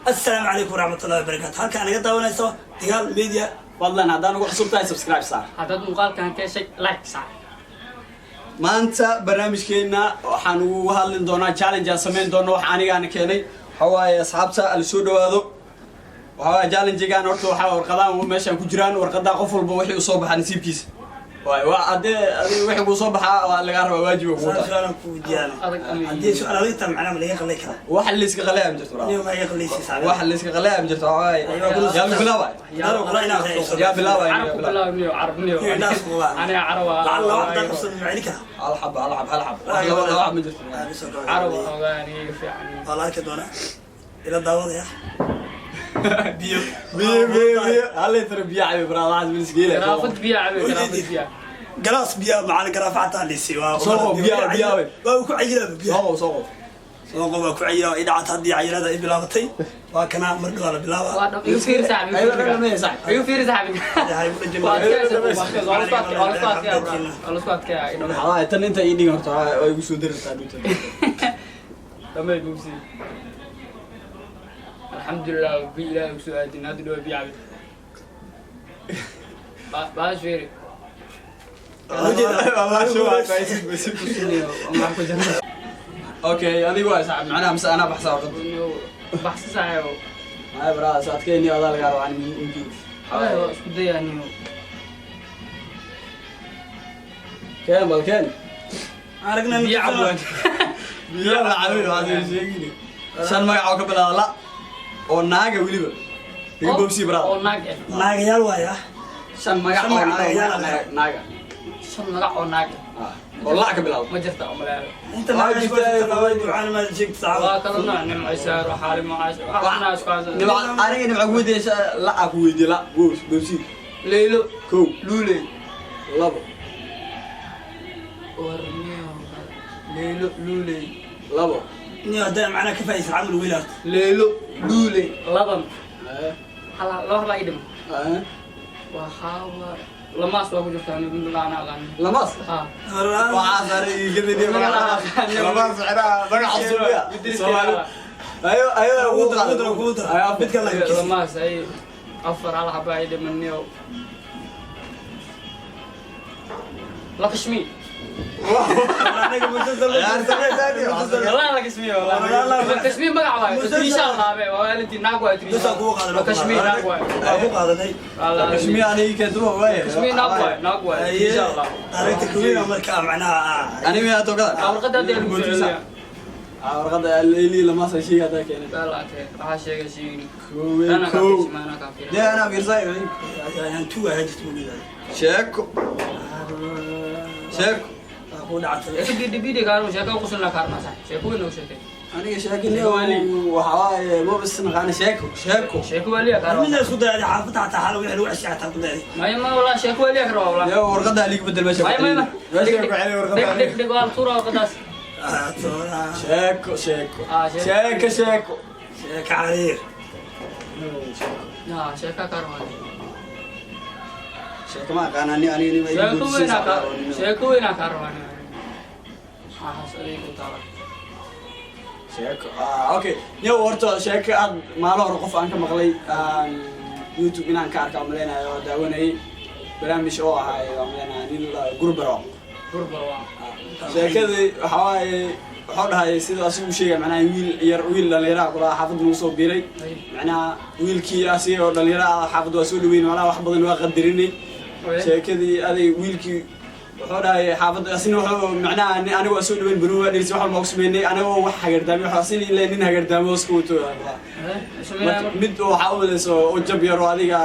Assalaamu calaykum waraxmatullahi wabarakaatu. Halkaa naga daawanayso Digaal Media. Fadlan, haddaan ugu cusub tahay, subscribe saar. Haddaad muuqaalkan ka heshay, like saar. Maanta barnaamijkeena waxaan ugu hadli doonaa challenge aan samayn doono. Wax anigaana keenay waxa waaye, asxaabta ala soo dhawaado, waxa waaye challenge-gaan. Horta waxaa warqadaan meeshaan ku jiraan, warqadaa qof walba wixii usoo baxaa nasiibkiisa waay. Waa haddee adiga wixii kuu soo baxaa waa lagaa rabaa, waajiba kugu Saan tahay. Su-aalan ku weydiiyaan. Adag ama Haddii su-aal adag tahay, macnaha ma laga qalay karaa? Waxa layska qalaya ma jirto, brother. Niyo ma iga qallaysiisa? Waxa layska qalaya ma jirto. Waxa waaye, yaa bilaabay? Yaa bilaabay? Carab ku bilaab niyo, carab niyo. Niyo, indhahaas ku qabaa. Aniga carab waa. Lacag laba hadaa qabsado, ma celin karaa? Hal xaba, hal xaba, hal xaba. Wax laba laba xaba ma jirto. Carab ogaa aniga fiican. Waa la arki doonaa, ila daawadaya. Biyo. Biyo, biyo, biyo, hal litir biyo cabi, brother. Waxaas miskiila. Garaafad biyo cabe, garaafad biyo. Galaas biyo macalin, garaafa xataa liisi waa. Soo qob, biyo, biyo wey. Waa ku cayilaa biyo. Soo qof, soo qof. Soo qob, waa ku cayilaa i dhacata. Haddii cayilada ay bilaabatay, waa kana mar dhawaa la bilaabaa. Waa dhab, igu fiiri saaxib. Ayada dhan dhammeeya, saaxib. Igu fiiri saaxib. Waa adkaysa, waa la isku adkeeya, waa la isku adkeeya, waa la isku adkeeya. Waxaa waaye, tan inta ii dhigan horta waa igu soo dari rabtaa dhunta. Dhamay bugsi. Alxamdulilah, bi Ilaahay ugu soo aadin. Hadda dhawa biyo cabe. Baash fiiri. Maxaa ku jira? Okay, adigu waa saaxib, macnaha mise anaa baxsaa warqadda? Baxsi saaxibo. Maya brother, sa adkeeni, adaa lagaa rabaa ani. Waa isku dayaa niyo. Keen bal, keen. Aragna. Biyo cab waan. Biyo la cabi, waxaad sheegini shan magac oo ka bilaada la oo naaga weliba. Iga boobsii, brother. Oo naag eh. Naagayaal waaya. Shan magac Shan oo magac naaga. naagayaal. Naaga. Shan magac oo naag eh. Ah, oo la ka bilaado. Ma jirta oo malaalo. Inta Waa naagayaal jirtaa. ducaan ma sheegta saxaabada. Waa kala nooc, Nimco, Saaro, Xaalimo, Caasho, waxna isku haysan. Nimca, aniga Nimca ku weydiiya, la a ku weydiiya la boobs boobsii. Leylo. Kow. Luuley. Labo. Warniyo, Leylo, Luuley. Labo. Niyo, haddana macnaha ka faa'iidaysan camal weylaarto. Leylo, Luuley, laban. Eh, hal laba hal baa ii dhiman. Eh. Waa xaawa, lamaas waa ku jirtaa mid aan aqaan. Lamaas. Ha. Waxaa saaray igadii lamaas, macnaha magaca Soomaaliya. Soomaali. Ayo ayo. Kugu dara, kugu dara, kugu dara. Mid kale la Lamaas ay afar, hal xaba ii dhiman niyo. Lakashmi. Anaga musalsal. والله lakashmi, والله lakashmi magac waay. Trisha laabe waa waalintii, naag waay. Bisa Trisha kugu qaadanay. Lakashmi naag waay. Waa ku qaadanay. Kashmi aniga keentuma waaye. Lakashmi naag waay, naag waay insha Allah. Aragta kuwiina marka macnaha. Aniga miyaa togada? Warqadda hadda lagu soo celiyaa. Warqadda leili lamaas ay sheegay haddaa keenay. Balaate waxaa sheegay sheegin. Kow. Ana Kow. kaafir, ana kaafir. Dee anaa fiirsay. Ayaan tuuga ahaa jirta moogadaada. Sheeko, sheeko. Waa ku dhacatay. Bidi bidi kaaro sheeko qusulna kaarna sax sheeko weyn oo sheekay. Aniga sheekini waxa waaye ma bis naqaana sheeko, sheeko. Sheeko waliya kaaro. Midna isku dayay xaafadda xataa xaalo wixii lagu ceshay xataa ku dayay. Maya ma wala sheeko waliya kaaro wala. Yo, warqadda liig bedel meesha. Maya maya. Meesha ku celi warqadda. Dhig dhig dhig, waa tuura warqadaas. Toora. Sheeko, sheeko. Ah, sheeko. Sheeko, sheeko. Sheeka cariir. Ya sheeka kaaro. Sheeko ma aqaan ani, aniga nima. Sheeko weyn kaaro, sheeko weyn kaaro ani. Waxaas adiga ku taala. Sheeko, ah, okay. Niyo, horta sheeko aad maalin hore qof aan ka maqlay aan YouTube inaan ka arka malaynayo oo daawanayay barnaamij oo ahaa aan malaynayo nin la Gurbaro. Gurbar waa. Sheekadii waxa waaye, wuxuu dhahay sida asigu sheegay, macnaha wiil yar, wiil dhalinyaro ah kulaha xaafadda nagu soo biiray. Macnaha wiilkii asiga oo dhalinyaro ah xaafadda waa soo dhaweyn, macnaha wax badan waa qadarinay. Sheekadii aday wiilkii wuxuu dhahay xaafadda asina wuxuu macnaha aniga waa soo dhaweyn, banu waa dhirsi, wax walba ku sameynay, anigoo wax hagardaamay wax asina ilaa nin hagardaamo hoos ka wato. Marka mid waxaa u malayso oo jab yar oo adiga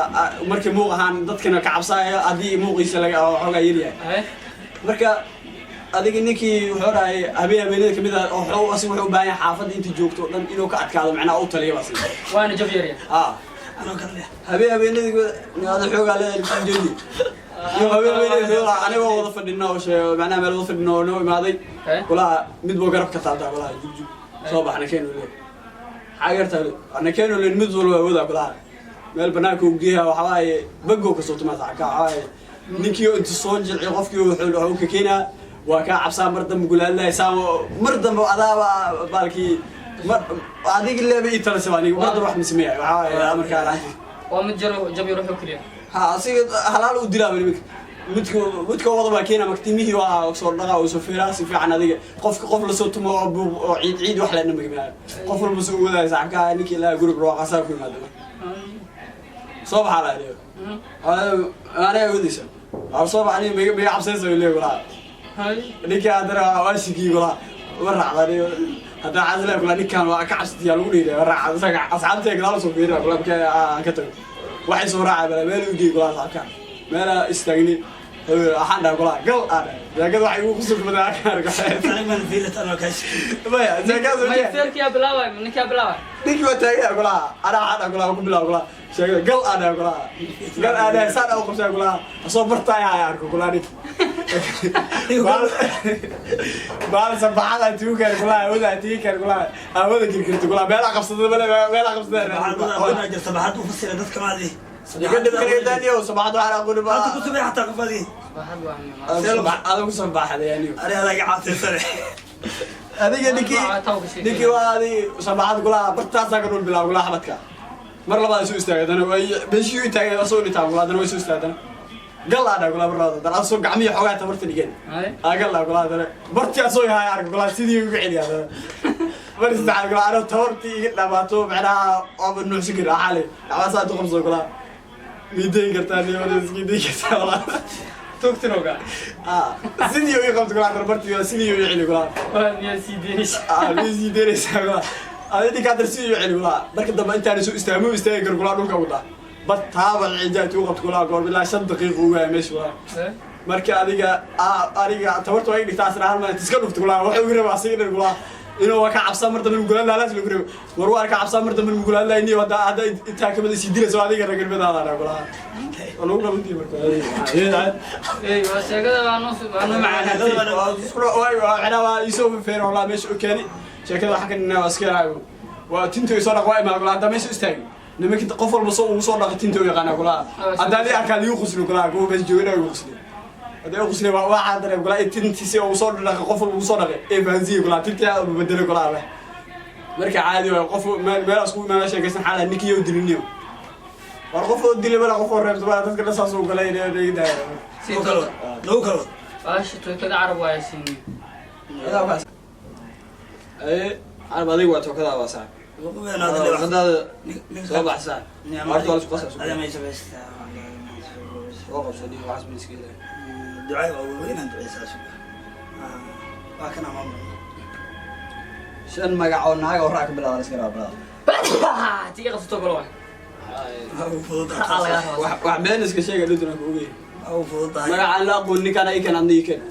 markii muuq ahaan dadkana ka cabsaayo haddii muuqiisa laga xoogaa yaryahay. Marka adiga ninkii wuxuu dhahay habeen habeenada kamid ah oo wuxuu asiga wuxuu u baahan yahay xaafadda inta joogto o dhan inuu ka adkaado, macnaha u taliyo bas. Waana jab yarya. Ah. Anoo kale leh. Habeen habeenadii ada xoogaa leedahay jeedi iyo habeen habeenadii anigoo wada fadhino oo macnaha meel wada fadhino oo noo imaaday kulaha mid buu garab ka taabtaa, kulaha jug jug soo baxna keenu le xagarta ana keenu le mid walba awooda, kulaha meel banaanka uu geeyaa. Waxa waaye bagow kasoo tumaa saxka. Waxa waaye ninkii inta soo jilci qofkii wuxuu ka keenaa waa kaa cabsaa, mar dambe gulaadlahay saamo, mar dambe adaaba baalkii. Mar adiga leeba ii talisay aniga mar wax ma sameeyayo, waxaa waaye amarkaa la'aantiis. Waa mid jaro jab yar wuxuu keliya. Ha, asiga halaal u dilaa nimanka. Midka wada baa keena maktimihii, waa soo dhaqa oo soo fiiraa si fiican. Adiga qofka qof lasoo tumo oo buuq oo ciid ciid wax leena magamayo, qof walba soo wadaay saaxibka ninkii ilaa guriga rooqasaa ku yimaada. Marka soo baxaa la yidhi, aniga wadaysa waa soo baxa, aniga miga cabsaysa leey walaa. Ninkii haddana waa shikii walaa, ma raacda hadda casla kula ninkan waa ka cabsatiyaa lagu dhiiray, ma raacda isaga. Asxaabtay gadaal soo fiirina kula markii aan ka tago, waxay soo raacay bala meel u geey kula asxaabka meela istaagni. Waxaan dhahay kula gal aan dhahay jaakada waxay igu qusub badan aan arko. Aniga fiilat anoo kaashi. Maya, jaakada May feerkiyaa bilaabay, ninkiyaa bilaabay. Ninkii waa taagaya kula, anaa waxaan dhahay kula ku bilaab kula sheegada, gal aan dhahay kula, gal aan dhahay, saan u qabsaa kula, asoo bartaaya aan arko kula ninki baal sabaxada tigu keen kula, hawada tigu keen kula, hawada girgirta kula, meelaa qabsada male, meelaa qabsada. Waxaa jirta sabaxad u fasira dadka maadi. Iga dhibkale daaniyo sabaxad waxaan aqooni ba. Hadda ku samee xataa qof adi. Waxaad waa. Adigu sabaxada yaaniyo. Ani adaa iga caataysane. Adiga ninkii waa adi sabaxad kula bartaasaa ka dhul bilaab kula xabadka. Mar labaad isu istaagay haddana, way beeshii u taagay asoo dhintaa kula, haddana way isu istaagay, gal aa kula mar labaad haddana asoo gacmihii xoogaa tabarta dhigeen aa gal aa kula, haddana bartii asoo yahay arka kula, sidii ugu celiya. Haddana mar saddexaad kula anoo tabartii iga dhamaato, macnaha waaba nuuxsan kari xaali gacmaha saa u qabso kula, miidayn kartaa niyo iskiidayn kartaa walaa. Tugtinoga. Ah, sidii uga qabto kula, haddana bartii sidii ugu celi kula. Waa miyaa sii deynaysa? Ah, miyay sii deynaysaa kula? Adi ninka haddana sidii ugu celi kula. Marka dambe intaan isu istaagay ma istaagi karo kula, dhulka u daa bataaba cijaati u qabto kula, goor bilaa 5 daqiiqo ugu haya meesha kula. Marka adiga aniga tabarta waa dhigtaa asna hal maalin iska dhufto kula, wuxuu ugu rabaa asiga dhan kula inuu waa ka cabsaa mar dambe mugulaad laalaas lagu rabo, war waa ka cabsaa mar dambe mugulaad laayni hadda hadda intaa kamid sii dilayso adiga ragalmadaada kula waa lagu qabantii marka. Ey, waa sheekada waa noo macaanaatay. Waa isoo feer walaa meesha u keeni sheekada waxa ka dhinaa waa iska yaraayo, waa tinta soo dhaq, waa imaad kula hadda meesha istaagi nimanka, qof walba soo ugu soo dhaqa tinta u yaqaana kula. Haddaa lii arkaa liigu qusli kula, kuwa meesha joogana igu qusli, hadday u qusli waa waxaa dareem kula tintiisi ugu soo dhaqa, qof walba ugu soo dhaqay ee fahansiye kula, tintii aa bedelo kula. Marka caadi waay, qof meel meelaas ku imaana sheekaysan xaala ninkii yoo diliniyo, war qof oo dilay mala, qof oo reebto mala, dadka dhan saas u galay inay daaya. Lagu kala wad, lagu kala wad. Baasha tookada carab waa siinay. Ee carab, adiga waa tookada waa saaxib. Warqadaada soo bax saaxib, horta waa la isku qasab. Ada ma samaysta. Soo qabso dhiig, waxaas ma iska ilaali. Ducay waa weynaan ducaysaa, suga waa kana maamul. Shan magac oo naag oo raac ka bilaaba la iska rabaa. Tii qabsato kale waay. Waa ugu fududahay. Wax wax been iska sheega dhuduna ku ogey. Waa ugu fududahay. Magaca aan la aqoon ninkaan ii keen, adna ii keen.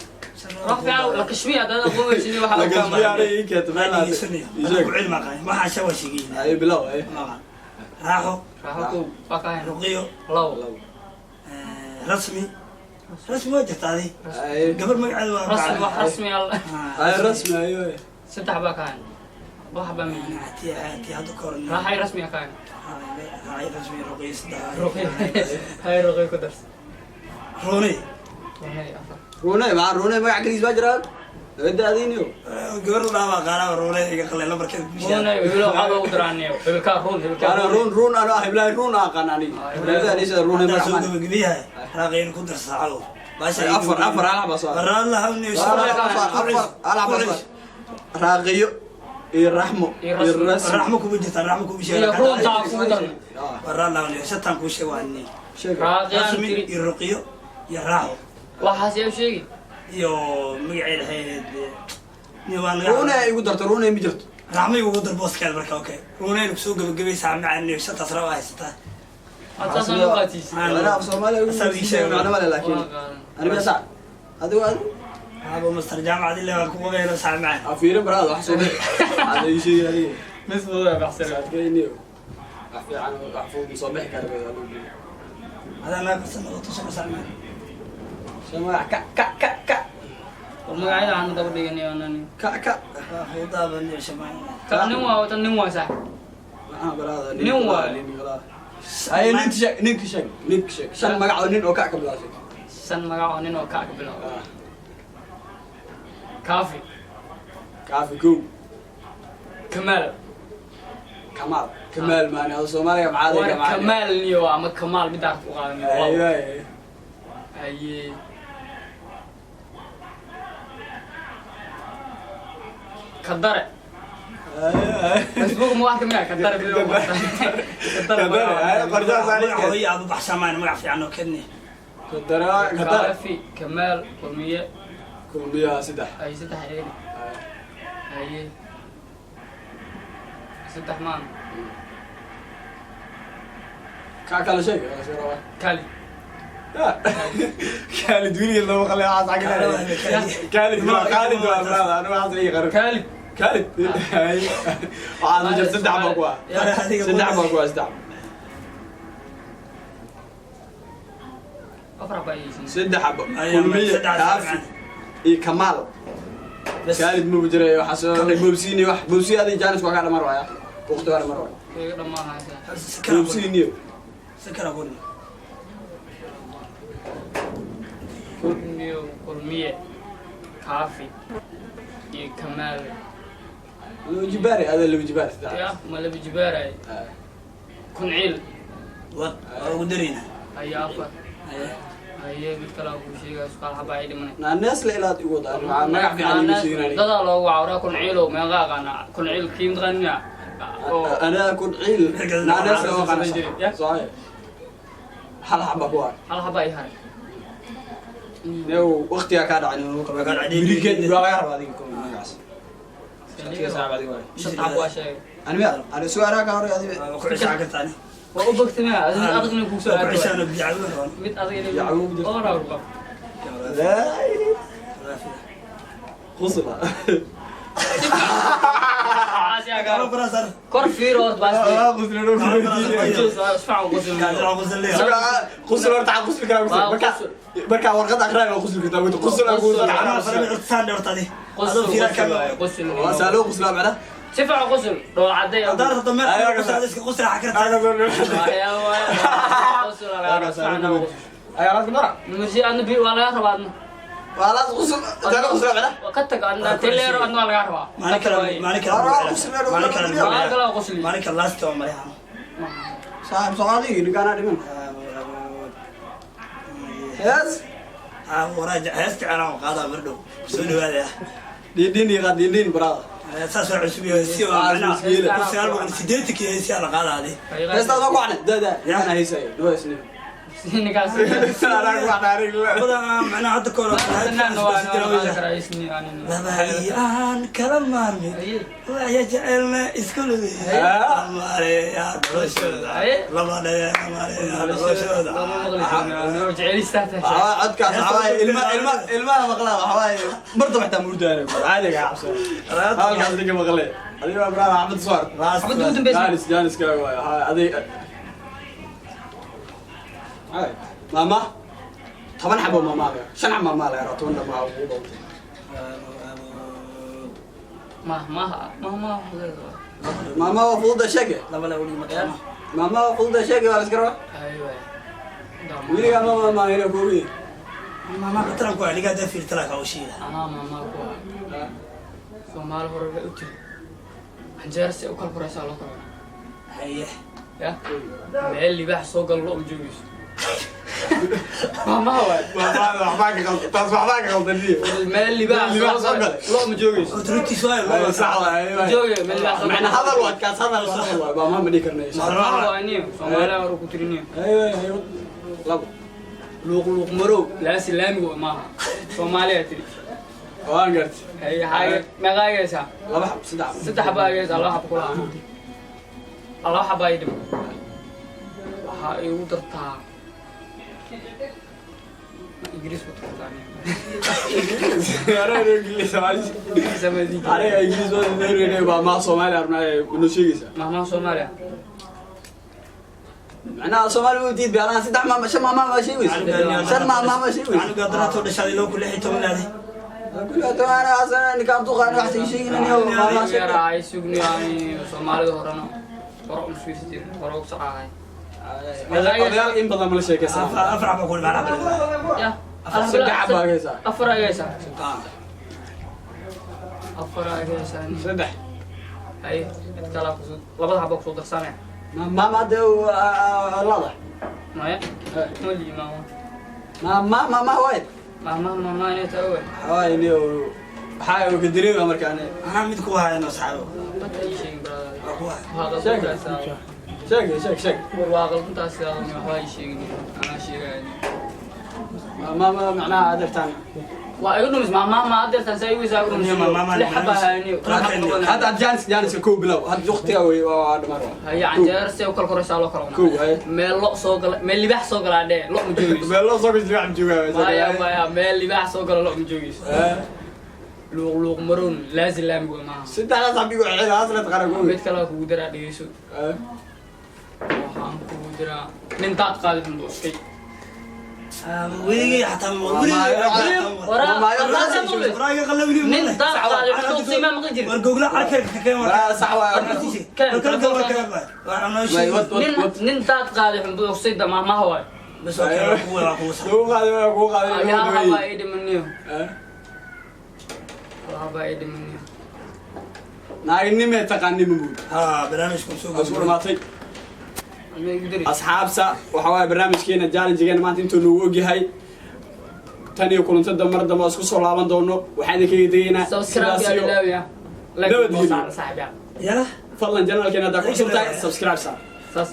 Wax fiican la kashmiya haddaad aqoon weysin waxa. La kashmiya ana ii keento meel aad Dhegeysanaya. ii sheeg. Ku cilmi aqaan waxaa shawa sheegay. Ay bilow ay. Raaxo. Raaxo kow waa ka hayn. Ruqiyo. Labo. Rasmi, rasmi waa jirta adi. Ay. Gabar magaceeda waa. Rasmi, wax rasmi alla. Ay rasmi ayo. Saddex baa ka hayn, wax baa mid. Ti ti hadda ka hor. Raaxay rasmi ka hayn. Raacay, rasmi, ruqiyo saddex. Ruqyo hay, ruqyo ku darsa. Ruunay. Runay afar. Ruune ma ruune magac kaliis baa jiraa gabadha adiiniyo. Gabar la dhahaa qaanaa ruunay iga qalay lambarkeeda ku. Runay hebelo waxaa loogu daraaniyo hebelkaa run hebelkaa. Ana ruun ruun ano ah iblaahi ruun aan aqaan aniga. Iblaahi anisa ruune Hadda magac soo ma gabagabiyaha raaqayn ku dar saacado baasha. Afar, afar hal xaba soo. Raalla hawni. Afar, afar hal xaba soo, raaqiyo iyo raxmo iyo iyo rasmi. Rasmi. Raxmo kuma jirta, raxmo kuma Iyo runtaa kugu darna. Raalla hawni shatan kuu sheeg waa ni. Sheeg. Raaqiyaan rasmi tiri. Iyo ruqiyo iyo raaxo. Waxaas yaa sheegi. Iyo magaceeda ahayd ni waa naga. Ruune ay igu darto, ruune ma jirto. Raxmo igu dar booskeeda marka, okay, ruunayna kusoo gabagabaysaa macaan shantaas raba haysataa. Hadsaasaan u qaatiis. Ana af Soomaaliya ugu Asaab ii sheeg. macno male laakiin Waa qaadan. ani ma sac adigu adigu. Abo master jaamacad ilaa waan ku qabayno saa macaan. Afiirin baraad wax soo bixi hada ii sheegi adiga. Mis mudaa baxsan. Saadkayniyo wax fiican, wax fudud ma soo bixi kara bay adigu. Adaa naga qarsan oo tusano saa macaan. Shan magac ka ka ka ka. War magacyada aanu daba dhiganayo anani. Ka ka. Waa fududaaba ni shamaan. Ka nin waa wata, nin waa sax. Maxaa baraada? Nin waay. Nin walaa ay ninka sheeg, ninka sheeg, ninka sheeg, shan magac oo nin oo ka ka bilaabay. Shan magac oo nin oo ka ka bilaabo. Kaafi. Kaafi kow. Kamaal. Kamaal, Kamaal maani oo Soomaaliga maxaa War. Kamaal. Kamaal niyo ama Kamaal mid aad u qaadanayo. Aywa. Haye, kadare Facebook ma wax kamid ah kadare? Kadare. Kadare, qorjaha saari. Magac hooyo aad u baxshamaan, magac fiican oo kedni. Kadare, Kadare. Kaafi, Kamaal, Kulmiye. Kulmiya saddex. Ay, saddex eeg. Haye, saddex maan. Ka kala sheeg, waa soo rabaa. Kali. Khalid wiligeed lama qalay waxaas xagga. Khalid waa Khalid, waa brother, aniga waxaas ii qarin. Kali. Khalid waxaas ma jiro. Saddex baa ku ah, saddex baa ku ah, saddex. Afar baa iisin. Saddex xabo: Kulmiye, Kaafi iyo Kamaal. Khalid ma jiray waxaas boobsiini, wax boobsi adiga jaanis waa kaa dhamar waaya, waqti waa dhamar waaya. Iga dhammaanaysa. Boobsiiniyo. Sakara qori. Kulmiyo, Kulmiye, Kaafi iyo Kamaal. Laba jibaari ada, laba jibaar, saddex. Ya ma laba jibaaray? Kunciil. Wad waa ugu darayna. Haye, afar. Haye, mid kale aan kuu sheegaya, suqaal xabaa ay dhimanay. Naanees la ilaad igu wada, aniga magac fiican igu sheegin. Dadaa loogu wacawraa Kunciilow, meeqa aqaana Kunciil kii mataqaanina oo aniga ana Kunciil naanees la aqaan. Saxiix, hal xaba ku ah. Hal xabaa ii haray. New waqtigaa kaa dhacay. Birigeed waa laga rabaa adiga magacaas. Waqtiga saaxiib adiga waay. Shanta xab waa sheegay. Ani ani su'aalaha ka hor adiga. Waa ku cishaan kartaa. Waa u bogtay maya, mid adag inay kugu soo Waa ku aado. cishaan oo biyo cabi rabaan. Mid adag inay Biyo cabi jirto. oo raawr qab. Laa qusla. Kor fiiro horta baas. Qusla. Qusl. Qusla horta, qusli karaa Waa marka qusl. Marka warqad aqraay waa qusli kartaa, wada qusla Qusl. qusla. Qusl, qusl waaye, qusl. Waa saaloo quslaa macna. Si fiican qusl, dhool cadday. Waayaa, waayaa. Qusl waa laga rabaa, si fiican qusl. Ayaa laas mara. Masi adna bi waa laga rabaa adna. Waa laas qusl, saaloo quslaa macna. Waa ka tag adna teleero, adna waa laga rabaa. Maalin kale waa qusli. Saaxiib Soomaali ninkaana dhiman. Yes. Dhiin dhiin qaad, dhiin dhiin brother. Heestaas waa ku wacnay. Da da. Ana heysay. Dua isniin. Ninkaas. Anaa ku wacnay aniga. Sanaan waa waa karaa isni aanin. Aan kala maarmi waxya jecelna isku lugeeyamaaleeyaa noloshooda laba dheer noloshooda. Lama maqli jirin, jecelista tahay. Waxaa codkaas waxaa waaye ilma ilma ilmaha maqlaa, waxaa waaye mar dambe xitaa murdaanay caadiga cabso. Halkaas ninka maqlay. Adiga waa brother Axmed Soar. Xabadda ugu dambaysa. Jaanis jaaniskaaga waaye. Waxaa adiga. Ay, maama 10 xabo maama laga. 5 xabo maama laga rabaa, 10 dhammaa ugu dhowtay. Mah mah mah mah. Maama waa fududa sheege. Laba le uli maqlaama. Maama waa fududa sheege, waa la iska rabaa. Aywa. Weligaa maama maahina koobi. Maama qataran ku aligaa daa fiirtala ka ushiida. Anaa maama ku ah. Soomaali hore waxay u tiri canjeera si u kala koraysaa loo kala. Haye. Ya meel libaax soo galo lo ma joogeyso. Maamaha waay. Waxbaa ka qaldan, taas waxbaa ka qaldan niyo. Meel libaax Meel libaax soo soo galo galay. lo ma joogeyso. Runtiis waayo. Aywa, sax waaye. Ma joogayo meel libaax soo macna galo. Hadal waad kaas, hadal hadal waay, maama ma dhihi karnay. Maamaha waay niyo, Soomaaliya hore ku tiri niyo. Aywa aywa, labo. Luuq luuq marow laasi laamiga maaha, Soomaaliya tiri. Waan gartay. Haye haye, meeqa ageysaa? Laba xab, saddex xab. Saddex xaba ageysaa, laba xab kula laba xaba ay dhimo. Waxaa igu dartaa Ingiriis ku tartaa niyo. Aniga Ingiriis Ingiriis ama diin. Aniga Ingiriis waa neerine baa maa Soomaali arnaa noo sheegaysaa. Mahmaha Soomaaliya. Macnaha Soomaali ma diid baa saddex maama, shan maama ma sheegaysa, shan maama ma sheegaysa. Canuga daraatoo dhashaaday 2016 laaday. Kulli toban asana ninkaan duqaan wax sii sheegin aniga maama sheegay. Yara ay sugni ay Soomaalida horena hore u fiirsi jirin, hore u socaahay. Odayaal in badan ma la sheekaysan. Afar xaba ku dhibaan. Ya. Saddex xaba ageysaa. Afar ageysaa, afar ageysaa. Saddex. Haye, mid kalaa kusoo, labada xaba kusoo darsanaya. Maama hadda lada. Maya, mali maama. Ma ma ma waay. Maama maama inay tahay wey. Waxaa ni waxaa ka dareema marka ani. Anaa mid ku hayno, saxaabo. Bata ii sheegin, brother. Waa ku haya. Waa Sheeg. qaldantaas. Sheeg, sheeg, sheeg. War, waa qaldantaas sidaada, waxbaa ii sheegin, anaa sheegaya. Ma ma macnaha adeertaan. Waa iga dhumis maama ma adeertaan saa igu saa igu dhumis. Niyo, maama, Lix xaba hayniyo. Hadda jaanis, jaaniska kow bilow hadda, waqtiga wey waa dhamaan. Haye, canjeero see u kala koraysaa loo kala Kow, cunaa. Haye. Meel lo soo gala, meel libaax soo galaa dhee, lo ma joogeyso. Meel loo soo gashay wax joogaa. Maya, maya, meel libaax soo gala lo ma joogeyso. Luuq luuq maroon laazim laamiga maaha. Saddexdaas xabigo xil asla taqana kow. Mid kale kugu daraa, dhegeyso. Waxaan kugu diraa nin daad qaadi xun iskay. Weligay xataa weligay. Nin daad qaadi xun iskay ma maqli jirin. War gogla carka ka keen. Waa sax waay. Nin nin daad qaadi xun iskay damaamaha waay. Bas, waa kuwa, waa kuwa sax. Kugu qaaday, waa kugu qaaday. Ayaa habaa ii dhimaniyo, habaa ii dhimaniyo. Naagnime taqaanima buud. Ha, barnaamijku soo Waa isku dhamaatay. Ma igu dari. Asxaabta, waxa waaye barnaamijkeena challengegeena maanta intuu noogu ogyahay. Tan iyo kulantada mar dambe isku soo laaban doono, waxaan idinkaga tegaynaa Subscribe sidaas yaa iyo ilaawiya. Nabadgelyo. Saaxiib yaa. Yala. Fadlan channelkeena haddaa ku cusub tahay, subscribe saar. Saas.